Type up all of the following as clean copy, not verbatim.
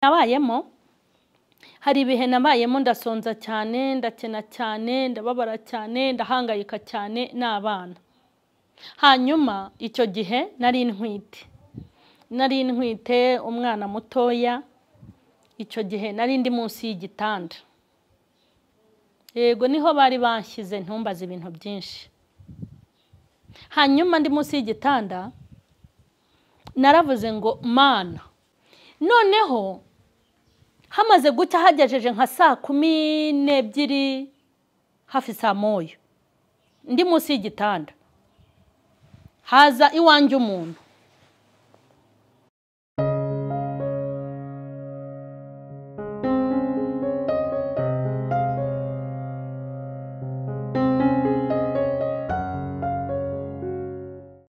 Nabayemo hari ibihe nabayemo ndasonza cyane, ndakena cyane, ndababara cyane, ndahangayika cyane n'abana. Hanyuma icyo gihe nari ntwite umwana mutoya. Icyo gihe nari ndi munsi y'igitanda, yego niho bari banshyize, ntumbaze ibintu byinshi. Hanyuma ndi munsi y'igitanda naravuze ngo Mana, noneho hamaze gucya hagejeje nka saa 12 hafi saa 1, ndi munsi y'igitanda haza iwanjye umuntu.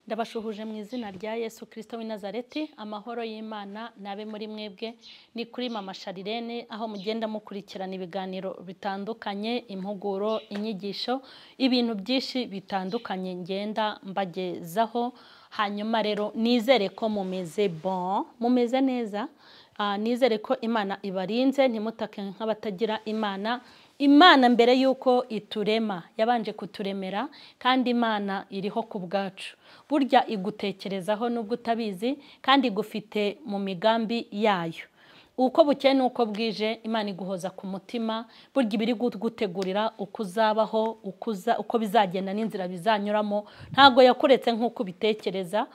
Ndabashuhuje mu izina rya Yesu Kristo w'i Nazareti, amahoro y'Imana nabe muri mwebwe. Ni kuri Mama Charlene, aho mugenda mukurikirana ibiganiro bitandukanye, impuguro, inyigisho, ibintu byinshi bitandukanye ngenda mbagezaho. Hanyuma rero nizere ko mumeze bon, mumeze neza. Nizere ko Imana ibarinze, ntimutake nk'abatagira Imana. Imana mbere yuko iturema yabanje kuturemera, kandi Imana iriho ku bwacu. Burya igutekerezaho nubwo utabizi, kandi igufite mu migambi yayo. Uko bukeye nuko bwije Imana iguhoza ku mutima. Burya ibiri gutegurira uko uzabaho, uko bizagenda n'inzira bizanyuramo. Ntago yakuretse nkuko ubitekereza,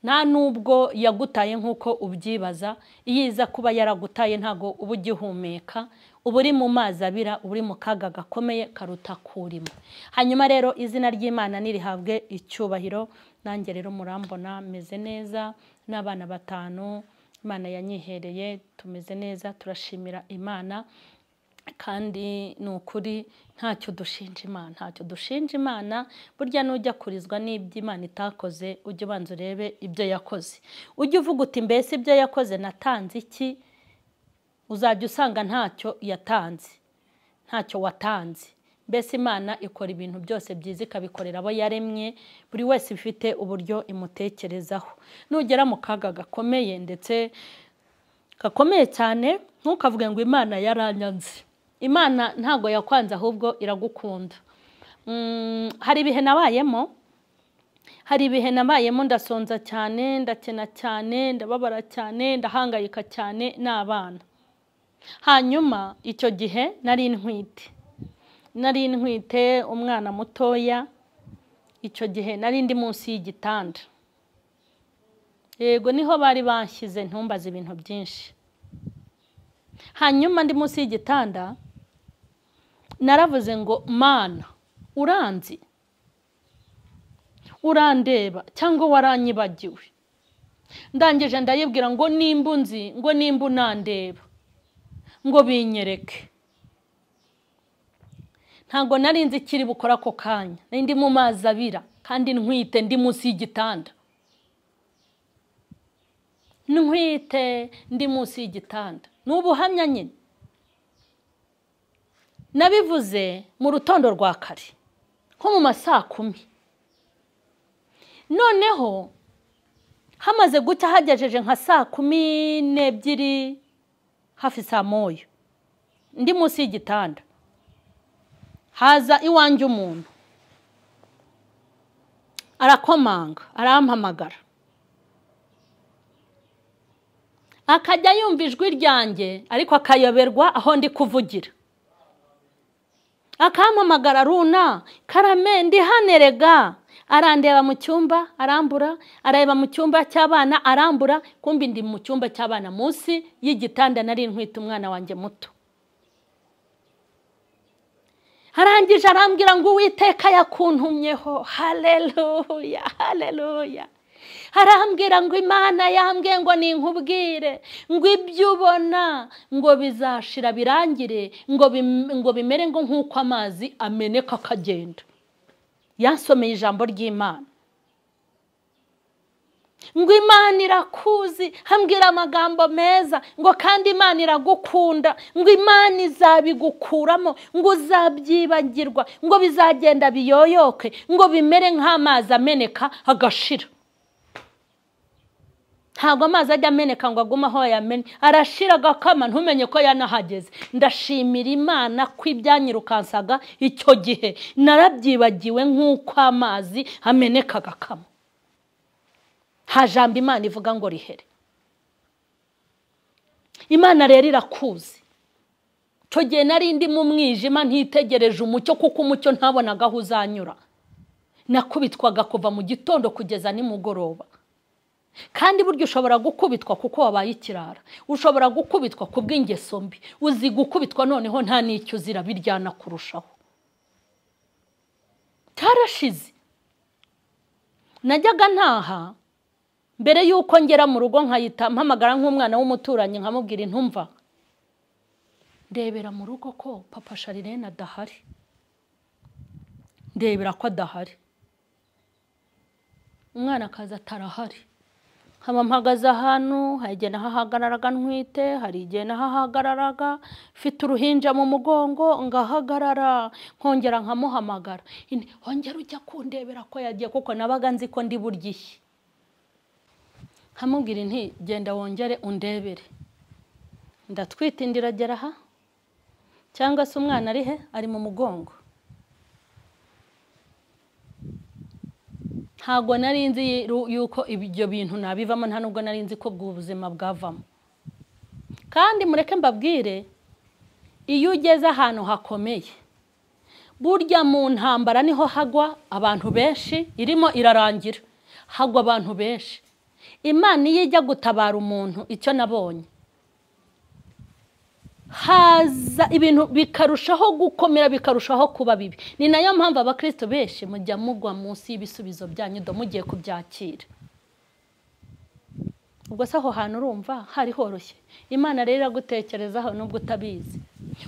nta nubwo yagutaye nkuko ubyibaza. Iyo iza kuba yaragutaye ntago uba ugihumeka, uba uri mu mazi abira, uri mu kaga gakomeye karuta kurimo. Hanyuma rero izina ry'Imana nirihabwe icyubahiro. Nanjye rero murambona meze neza n'abana 5 Imana yanyihereye, tumeze neza, turashimira Imana. Kandi ni ukuri ntacyo dushinja Imana, ntacyo dushinja Imana. Burya nujya kurizwa n'ibyo Imana itakoze, ujye ubanza urebe ibyo yakoze. Ujye uvuga uti mbese ibyo yakoze natanze iki? Uzajya usanga ntacyo yatanze, ntacyo watanze. Mbese Imana ikora ibintu byose byiza, ikabikorera abo yaremye, buri wese ifite uburyo imutekerezaho. Nugera mu kaga gakomeye ndetse gakomeye cyane, ntukavuge ngo Imana yaranyanze. Imana ntago yakwanze, ahubwo iragukunda. Hari ibihe nabayemo ndasonza cyane, ndakena cyane, ndababara cyane, ndahangayika cyane n'abana. Hanyuma icyo gihe nari ntwite umwana mutoya. Icyo gihe nari ndi munsi y'igitanda, yego niho bari banshyize, ntumbaze ibintu byinshi. Hanyuma ndi munsi y'igitanda naravuze ngo Mana, uranzi, urandeba cyangwa waranyibagiwe? Ndangije ndayibwira ngo nimba unzi, ngo nimba unandeba, ngo binyereke. Ntago nari nzi ikiri bukora ako kanya, nari ndi mu mazi abira kandi ntwite, ndi munsi y'igitanda, ntwite ndi munsi y'igitanda. Ni ubuhamya nyine nabivuze mu rutondo rwa kare nko mu masaa 10. Noneho hamaze gucya hagejeje nka saa 12 hafi saa 1, ndi munsi y'igitanda haza iwanjye umuntu, arakomanga, arampamagara. Akajya yumva ijwi ryanjye ariko akayoberwa aho ndi kuvugira. Akampamagara, runa karame ndi hanerega. Arandeba mu cyumba arambura, areba mu cyumba cy'abana arambura, kumbi ndi mu cyumba cy'abana munsi y'igitanda, nari ntwite umwana wanjye muto. Arangije arambwira ngo Uwiteka yakuntumyeho. Haleluya, haleluya. Arambwira ngo Imana yambwiye ngo ninkubwire ngo ibyo ubona ngo bizashira birangire, ngo bimere ngo nkuko amazi ameneka akagenda. Yansomeye ijambo ry'Imana ngo Imana irakuzi, hambwira amagambo meza, ngo kandi Imana iragukunda, ngo Imana izabigukuramo, ngo uzabyibagirwa, ngo bizagenda biyoyoke, ngo bimere nk'amazi ameneka agashira. Ntabwo amazi ajya ameneka ngo agume aho yamene, arashira agakama ntumenye ko yanahageze. Ndashimira Imana ko ibyanyirukansaga icyo gihe narabyibagiwe nk'uko amazi ameneka agakama. Nta jambo Imana ivuga ngo rihere. Imana rero irakuzi. Icyo gihe nari ndi mu mwijima ntitegereje umucyo, kuko umucyo ntabonaga aho uzanyura. Nakubitwaga kuva mu gitondo kugeza nimugoroba. Kandi burya ushobora gukubitwa kuko wabaye ikirara, ushobora gukubitwa kubw'ingeso mbi, uzi gukubitwa noneho nta n'icyo uzira, biryana kurushaho. Tarashize. Najyaga ntaha mbere yuko ngera mu rugo nkayita mpamagara nk'umwana w'umuturanyi nkamubwira intumva, ndebera mu rugo ko papa Sharirene adahari, ndebera ko adahari. Umwana akaza atarahari. Nkaba mpagaze ahantu, hari igihe nahahagararaga ntwite, hari igihe nahahagararaga mfite uruhinja mu mugongo, ngahagarara nkongera nkamuhamagara, hongera ujya kundebera ko yagiye, kuko nabaga nzi ko ndi buryihe. Nkamubwira nti genda wongere undebere, ndatwite indiragera aha, cyangwa se umwana ari he? Ari mu mugongo. Ntabwo nari nzi yuko ibyo bintu nabivamo, nta nubwo nari nzi ko ubuzima bwavamo. Kandi mureke mbabwire, iyo ugeze ahantu hakomeye, burya mu ntambara niho hagwa abantu benshi, irimo irarangira hagwa abantu benshi. Imana iyo ijya gutabara umuntu, icyo nabonye, haza ibintu bikarushaho gukomera, bikarushaho kuba bibi. Ni nayo mpamvu abakristo benshi mujya mugwa munsi y'ibisubizo byanyu do mugiye kubyakira. Ubwo se aho hantu urumva hari horoshye? Imana rero iragutekerezaho nubwo utabizi.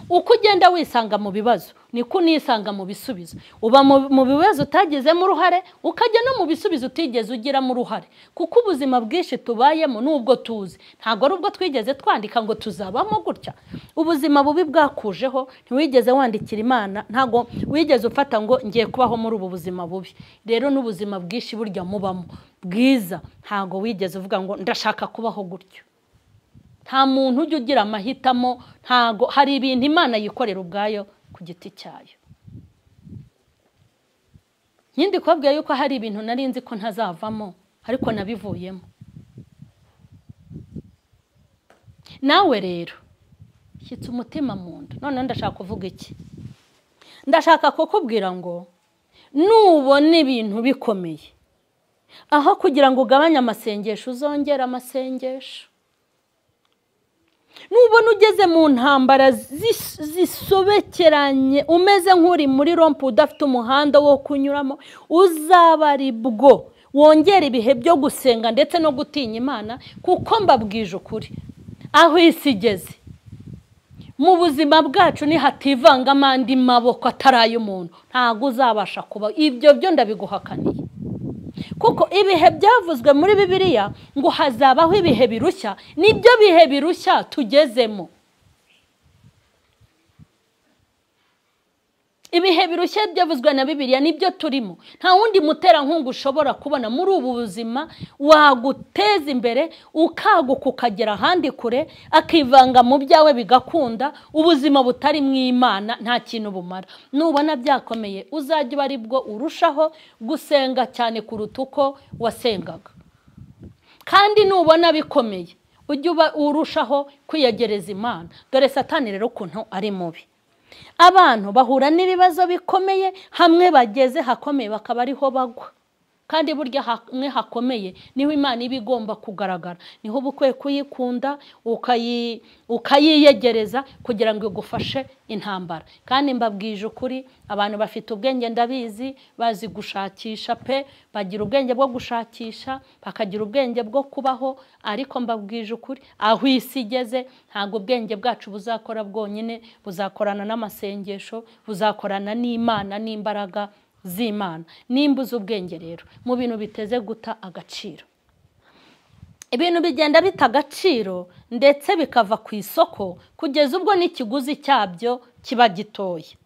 Uko ugenda wisanga mu bibazo niko unisanga mu bisubizo. Uba mu bibazo utagizemo uruhare, ukajya no mu bisubizo utigeze ugiramo uruhare. Kuko ubuzima bwinshi tubayemo nubwo tuzi, ntabwo ari ubwo twigeze twandika ngo tuzabamo gutya. Ubuzima bubi bwakujeho, ntiwigeze wandikira Imana, ntabwo wigeze ufata ngo ngiye kubaho muri ubu buzima bubi. Rero n'ubuzima bwinshi burya mubamo bwiza, ntabwo wigeze uvuga ngo ndashaka kubaho gutyo. Nta muntu ujya ugira amahitamo, ntago hari ibintu Imana yikorera ubwayo ku giti cyayo. Nkindi kubabwira yuko hari ibintu nari nzi ko ntazavamo, ariko nabivuyemo. Nawe rero shyitsa umutima mu nda. None ndashaka kuvuga iki? Ndashaka kukubwira ngo nubona ibintu bikomeye, aho kugira ngo ugabanye amasengesho uzongera amasengesho. Nubona ugeze mu ntambara zisobekeranye, umeze nk'uri muri rompu udafite umuhanda wo kunyuramo, uzaba ari bwo wongera ibihe byo gusenga ndetse no gutinya Imana. Kuko mbabwije ukuri, aho isi igeze mu buzima bwacu nihativangamo andi maboko atari ay'umuntu, ntabwo uzabasha kuba. Ibyo byo ndabiguhakaniye. Kuko ibihe byavuzwe muri Bibiliya ngo hazabaho ibihe birushya, nibyo bihe birushya tugezemo. Ibihe birushya byavuzwe na Bibiliya nibyo turimo. Nta wundi muterankunga ushobora kubona muri ubu buzima waguteza imbere, ukaguka ukagera ahandi kure, akivanga mu byawe bigakunda. Ubuzima butari mu Imana nta kintu bumara. Nubona byakomeye uzajya uba ari bwo urushaho gusenga cyane kuruta uko wasengaga. Kandi nubona bikomeye ujye uba urushaho kwiyegereza Imana. Dore Satani rero ukuntu ari mubi. Abantu bahura n'ibibazo bikomeye, hamwe bageze hakomeye bakaba ariho bagwa. Kandi burya hamwe hakomeye niho Imana iba igomba kugaragara, niho uba ukwiye kuyikunda ukayiyegereza kugira ngo igufashe intambara. Kandi mbabwije ukuri, abantu bafite ubwenge ndabizi, bazi gushakisha pe, bagira ubwenge bwo gushakisha, bakagira ubwenge bwo kubaho. Ariko mbabwije ukuri, aho isi igeze ntabwo ubwenge bwacu buzakora bwonyine, buzakorana n'amasengesho, buzakorana n'Imana n'imbaraga z'Imana. Nimba uzi ubwenge rero mu bintu biteze guta agaciro, ibintu bigenda bita agaciro ndetse bikava ku isoko kugeza ubwo n'ikiguzi cyabyo kiba gitoya.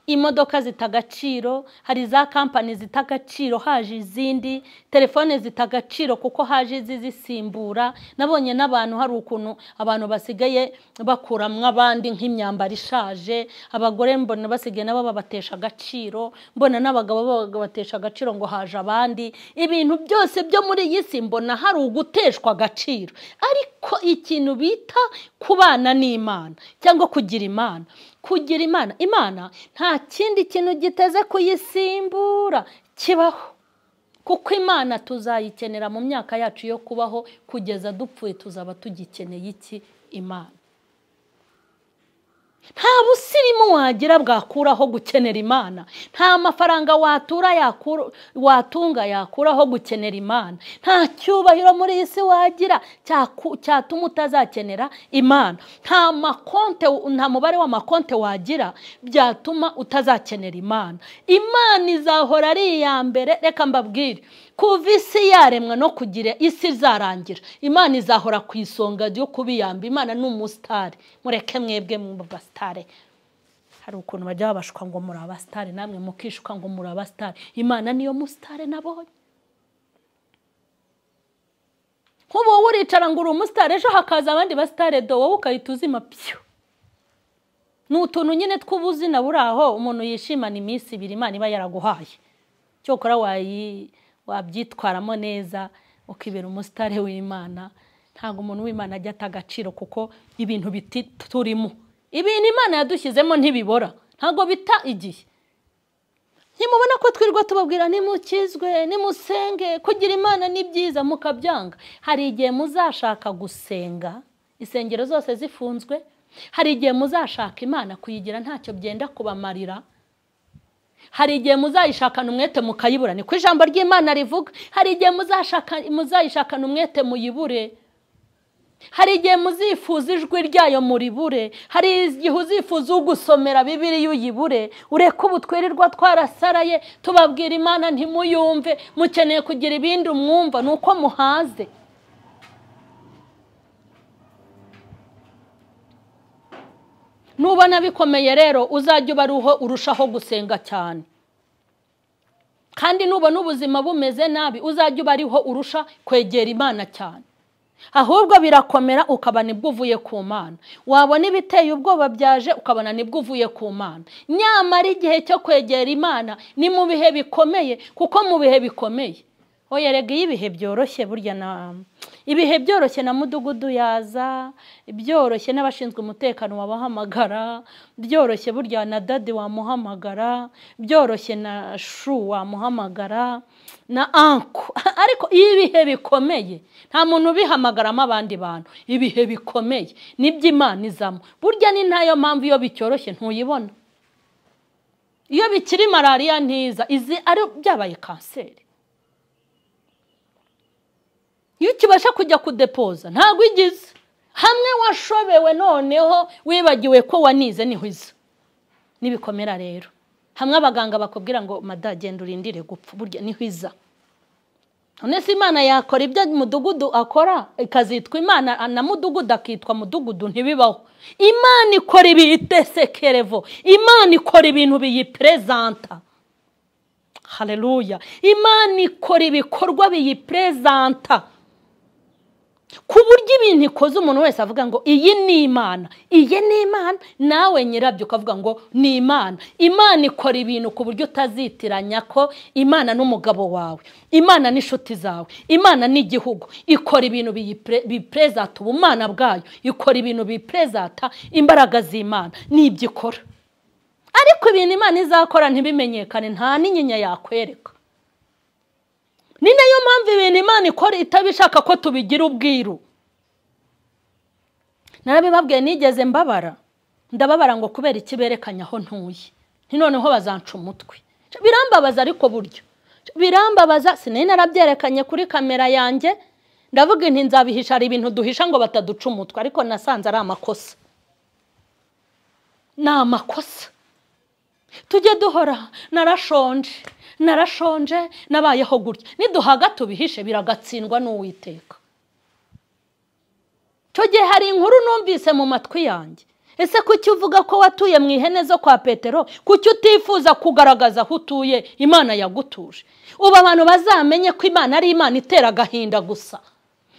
Imodoka zita agaciro, hari za kampani zita agaciro haje izindi, telefone zita agaciro kuko haje izisimbura. Nabonye n'abantu hari ukuntu abantu basigaye bakuramwo abandi nk'imyambaro ishaje, abagore mbona basigaye nabo babatesha agaciro, mbona n'abagabo babatesha agaciro ngo haje abandi. Ibintu byose byo muri iyi si mbona hari uguteshwa agaciro. Ariko ikintu bita kubana n'Imana cyangwa kugira Imana, kugira Imana, Imana nta kindi kintu giteze kuyisimbura kibaho, kuko Imana tuzayikenera mu myaka yacu yo kubaho kugeza dupfuye, tuzaba tugikeneye iki? Imana. Nta busirimu wagira bwakuraho gukenera Imana, nta mafaranga watura watunga yakuraho gukenera Imana, nta cyubahiro muri iyi si wagira cyatuma utazakenera Imana, nta makonte, nta mubare w'amakonte wagira byatuma utazakenera Imana. Imana izahora ari iya mbere. Reka mbabwire, kuva isi yaremwa no kugira isi izarangira, Imana izahora ku isonga ryo kubiyamba. Imana ni umusitari, mureke mwebwe mu basitare. Hari ukuntu bajya babashwa ngo muri abasitari, namwe mukishuka ngo muri abasitari. Imana niyo musitari nabonye. Nk'ubu wowe uricara ngo uri umusitari, ejo hakaza abandi basitare do, wowe ukahita uzima pyo. Ni utuntu nyine tw'ubuzina buri aho umuntu yishimana iminsi ibiri Imana iba yaraguhaye. Cyokora wabyitwaramo neza ukibera umusitari w'Imana. Ntabwo umuntu w'Imana ajya ata agaciro, kuko ibintu turimo, ibintu Imana yadushyizemo ntibibora, ntabwo bita igihe. Ntimubona ko twirirwa tubabwira nimukizwe, nimusenge, kugira Imana ni byiza, mukabyanga. Hari igihe muzashaka gusenga insengero zose zifunzwe, hari igihe muzashaka Imana kuyigira ntacyo byenda kubamarira, hari igihe muzayishakana umwete mukayibura, niko ijambo ry'Imana rivuga. Hari igihe muzayishakana umwete muyibure, hari igihe muzifuza ijwi ryayo muribure, hari igihe uzifuza ugusomera Bibiliya uyibure. Ureke ubu twirirwa twarasaraye tubabwira Imana ntimuyumve, mukeneye kugira ibindi umwumva nuko muhaze. Nubona bikomeye rero uzajya ubaruho urushaho gusenga cyane, kandi nubona ubuzima bumeze nabi uzajya ubariho urusha kwegera Imana cyane. Ahubwo birakomera ukaba nibwo uvuye ku Mana, wabona ibiteye ubwoba byaje ukabona nibwo uvuye ku Mana. Nyamara igihe cyo kwegera Imana ni mu bihe bikomeye, kuko mu bihe bikomeye oya rega iyo ibihe byoroshye burya na ibihe byoroshye na mudugudu yaza, byoroshye n'abashinzwe umutekano wabahamagara, byoroshye burya na dadi wamuhamagara, byoroshye na shu wamuhamagara na anko. Ariko iyo ibihe bikomeye nta muntu ubihamagaramo abandi bantu. Ibihe bikomeye nibyo Imana izamo. Burya ni nayo mpamvu iyo bicyoroshye ntuyibona, iyo bikiri malariya ntiza, izi ari byabaye kanseri. Iyo ukibasha kujya kudepoza ntabwo igize hamwe washobewe, noneho wibagiwe ko wanize niho iza. Nibikomera rero hamwe abaganga bakubwira ngo madagenda urindire gupfa, burya niho iza. None se Imana yakora ibyo mudugudu akora ikazitwa Imana na mudugudu akitwa mudugudu? Ntibibaho. Imana ikora ibitesekerevo, Imana ikora ibintu biyipresenta. Haleluya. Imana ikora ibikorwa biyipresenta ku buryo ibintu ikoze umuntu wese avuga ngo iyi ni Imana, iyi ni Imana, nawe nyirabyo ukavuga ngo ni Imana. Imana ikora ibintu ku buryo utazitiranya ko Imana n'umugabo wawe, Imana n'inshuti zawe, Imana n'igihugu. Ikora ibintu biprezata ubumana bwayo, ikora ibintu biprezata imbaraga z'Imana, n'ibyo ikora. Ariko ibintu Imana izakora ntibimenyekane, nta n'inyinya yakwereka. Ni nayo mpamvu ibintu Imana ikora itabishaka ko tubigira ubwiru. Narabibabwiye nigeze mbabara, ndababara ngo kubera ikiberekanya aho ntuye, noneho bazanca umutwe. Birambabaza, ariko buryo birambabaza. Sinari narabyerekanye kuri kamera yanjye, ndavuga inti nzabihisha, hari ibintu duhisha ngo bataduca umutwe, ariko nasanze ari amakosa. Ni amakosa. Tujye duhora narashonje, narashonje, nabayeho gutya, niduhaga tubihishe biragatsindwa n'Uwiteka. Cyo gihe hari inkuru numvise mu matwi yanjye Ese kuki uvuga ko watuye mu ihene zo kwa Petero? Kuki utifuza kugaragaza aho utuye Imana yagutuje? Ubu abantu bazamenye ko Imana ari Imana itera agahinda gusa.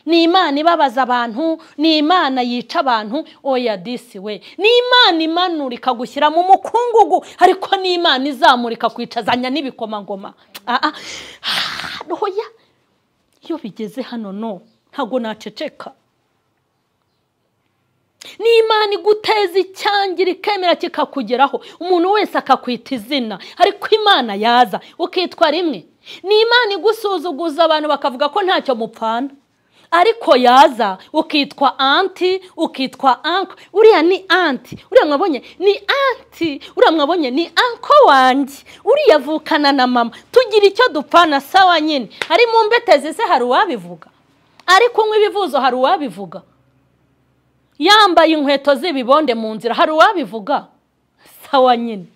Ni Imana ibabaza abantu, ni Imana yica abantu, oya disi we. Ni Imana imanura ikagushyira mu mukungugu, ariko ni Imana izamurika kwicazanya n'ibikomangoma. Oya, iyo bigeze hano no, ntago naceceka. Ni Imana iguteza icyangira ikemera kikakugeraho, umuntu wese akakwita izina, ariko Imana yaza ukitwa rimwe. Ni Imana igusuzuguza abantu bakavuga ko ntacyo mupfana, ariko yaza ukitwa anti, ukitwa anko. Uriya ni anti, uriya mwabonye ni anti, uriya mwabonye ni anko wanjye, uriya avukana na mama, tugira icyo dupfana sawa nyine. Ari mu mbetezi se hari uwabivuga? Ari kunywa ibivuzo hari uwabivuga? Yambaye inkweto z'ibibonde mu nzira hari uwabivuga? Sawa nyine.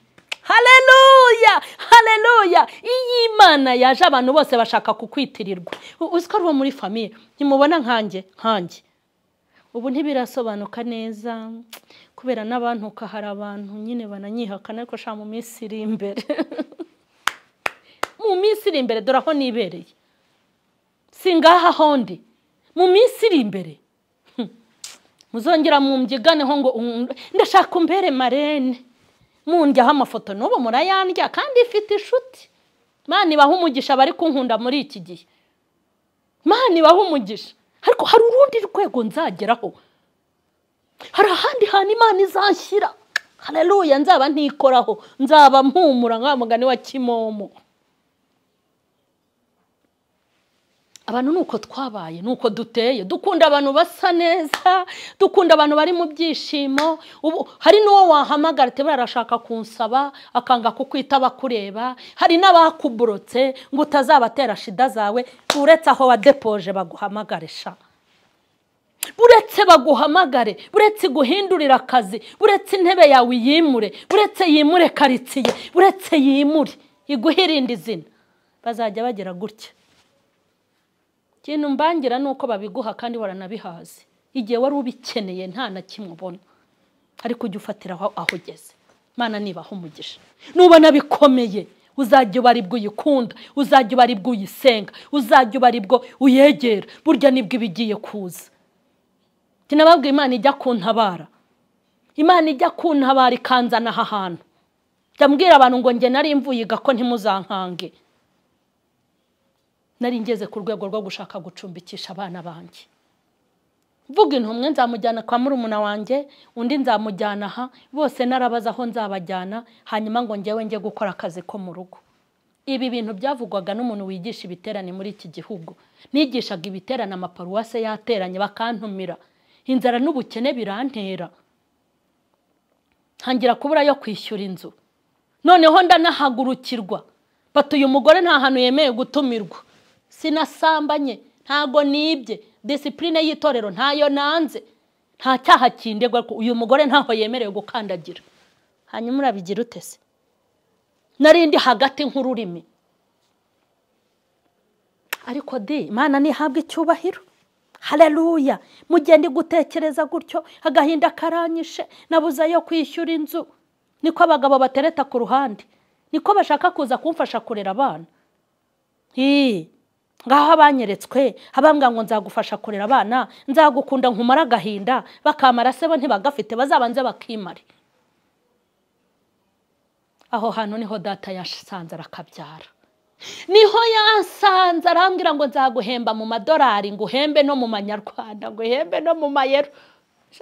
Haleluya, haleluya. Iyi Imana yaje abantu bose bashaka kukwitirirwa. Uziko ari muri famille ntimubona nkanjye nkanjye. Ubu ntibirasobanuka neza kubera n'abantu hari abantu nyine bananyihakana, ariko sha mu minsi iri imbere. Mu minsi iri imbere dore aho nibereye. Singaha hondi. Mu minsi iri imbere muzongera mumyiganeho ngo ndashaka umbere marene. Mundyaho amafoto n'ubu murayandya kandi ifite inshuti. Imana ibaha umugisha bari kunkunda muri iki gihe. Imana ibaha umugisha. Ariko hari urundi rwego nzageraho. Hari ahandi hantu Imana izanshyira. Haleluya, nzaba ntikoraho, nzaba mpumura nka mugani wa Kimomo. Abantu nuko twabaye, nuko duteye, dukunda abantu basa neza, dukunda abantu bari mu byishimo. Ubu hari n'uwo wahamagara ati barashaka kunsaba akanga kukwitaba kureba, hari n'abakuburotse ngo utazabatera shida zawe, uretse aho wadepoje baguhamagare sha. Buretse baguhamagare, buretse guhindurira akazi, buretse intebe yawe yimure, buretse yimure karitsiye, buretse yimure iguhirinde izina. Bazajya bagera gutya. Ikintu mbangira nuko babiguha kandi waranabihaze. Igihe wari ubikeneye nta na kimwe ubona, ariko ujye ufatira aho ugeze. Imana nibaha umugisha. Nubona bikomeye uzajya uba aribwo uyikunda, uzajya uba aribwo uyisenga, uzajya uba aribwo uyegera. Burya nibwo ibigiye kuza. Tinababwiye Imana ijya kuntabara. Imana ijya kuntabara ikanzana aha hantu. Ndambwira abantu ngo nge nari mvuye gako ntimuzankange. Nari ngeze ku rwego rwo gushaka gucumbikisha abana banjye. Mvuga intumwe nzamujyana kwa murumuna wanjye, undi nzamujyana aha, bose narabaza aho nzabajyana, hanyuma ngo ngewe nge gukora akazi ko mu rugo. Ibi bintu byavugwaga n'umuntu wigisha ibiterane muri iki gihugu. Nigishaga ibiterane amaparuwase yateranye bakantumira. Inzara n'ubukene birantera. Ntangira kubura yo kwishyura inzu. Noneho ndanahagurukirwa. Batuye umugore nta hantu yemeye gutumirwa. Sinasambanye, ntago nibye, discipline y'itorero ntayo nanze, nta cyaha kindegwa, uyu mugore ntaho yemerewe gukandagira. Hanyuma urabigira utese? Narindi hagati nk'ururimi. Ariko di Imana nihabwe icyubahiro. Haleluya. Mugende gutekereza gutyo, agahinda karanyishe, nabuza yo kwishyura inzu. Niko abagabo batereta ku ruhande, niko bashaka kuza kumfasha kurera abana. Ngaho abanyeretswe abambwa ngo nzagufasha kurera abana, nzagukunda nkumara agahinda, bakamara se bo ntibagafite, bazabanze bakimare. Aho hantu niho data yasanze arakabyara. Niho yasanze arambwira ngo nzaguhemba mu madolari, nguhembe no mu manyarwanda, nguhembe no mu mayero.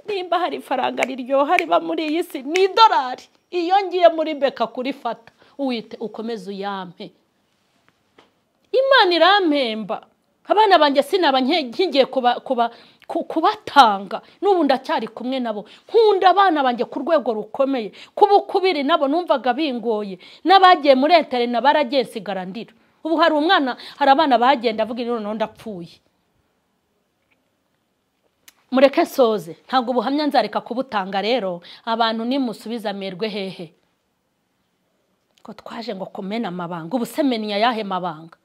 Nimba hari ifaranga riryoha riba muri iyi si ni idolari. Iyo ngiye muri beka kurifata, uwite ukomeze uyampe. Imana irampemba. Abana banjye sinaba nkigiye kubatanga, n'ubu ndacyari kumwe nabo. Nkunda abana banjye ku rwego rukomeye. Kuba ukubiri nabo numvaga bingoye. N'abagiye muri internet baragiye nsigara ndira. Ubu hari umwana, hari abana bagenda avuga noneho ndapfuye. Mureke soze, ntabwo ubuhamya nzareka kubutanga rero. Abantu nimusubiza amerwe hehe? Ko twaje ngo kumena amabanga, ubu se menya yahe mabanga?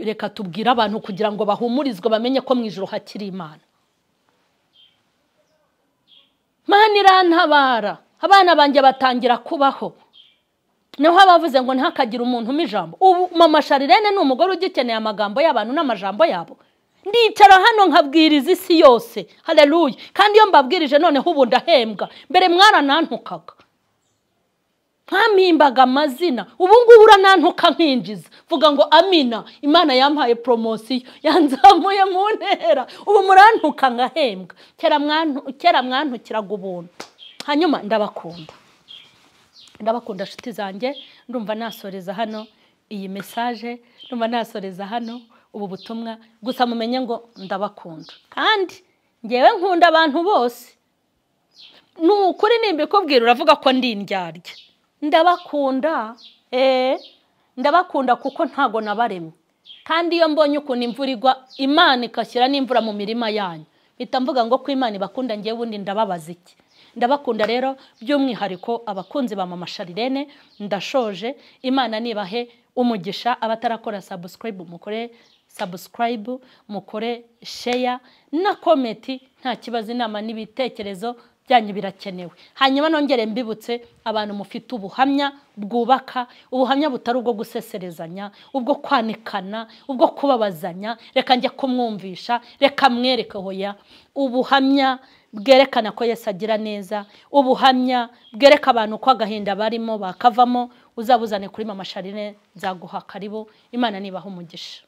Reka tubwire abantu kugira ngo bahumurizwe bamenye ko mu ijuru hakiri Imana. Imana irantabara, abana banjye batangira kubaho. Niho abavuze ngo ntakagira umuntu umijambo. Ubu mama Sharirene ni umugore ugikeneye amagambo y'abantu n'amajambo yabo. Ndicara hano nkabwiriza isi yose. Haleluya. Kandi iyo mbabwirije noneho ubu ndahembwa. Mbere mwaranantukaga, nkampimbaga amazina, ubu ngubu uranantuka nkinjiza. Vuga ngo amina, Imana yampaye promosiyo, yanzamuye mu ntera. Ubu murantuka ngahembwa. Kera mwantukiraga ubuntu. Hanyuma ndabakunda. Ndabakunda nshuti zanjye, ndumva nasoreza hano iyi message, ndumva nasoreza hano ubu butumwa, gusa mumenye ngo ndabakunda. Kandi ngewe nkunda abantu bose. Nukuri nimbikubwira uravuga ko ndi indyarya. Ndabakunda, ndabakunda kuko ntago nabaremye. Kandi iyo mbonye ukuntu imvura igwa, Imana ikashyira n'imvura mu mirima yanyu, mpita mvuga ngo ko Imana ibakunda, ngewe ubundi ndababaza iki. Ndabakunda rero by'umwihariko abakunzi ba mama Sharirene. Ndashoje, Imana nibahe umugisha. Abatarakora subscribe mukore subscribe, mukore share na comment, nta kibazo, inama n'ibitekerezo byanyu birakenewe. Hanyuma nongere mbibutse abantu mufite ubuhamya bwubaka, ubuhamya butari ubwo guseserezanya, ubwo kwanikana, ubwo kubabazanya, reka njye kumwumvisha, reka mwereke hoya. Ubuhamya bwerekana ko Yesu agira neza, ubuhamya bwereka abantu ko agahinda barimo bakavamo. Uzabuzane kuri mama Sharirene, nzaguha karibu. Imana nibaha umugisha.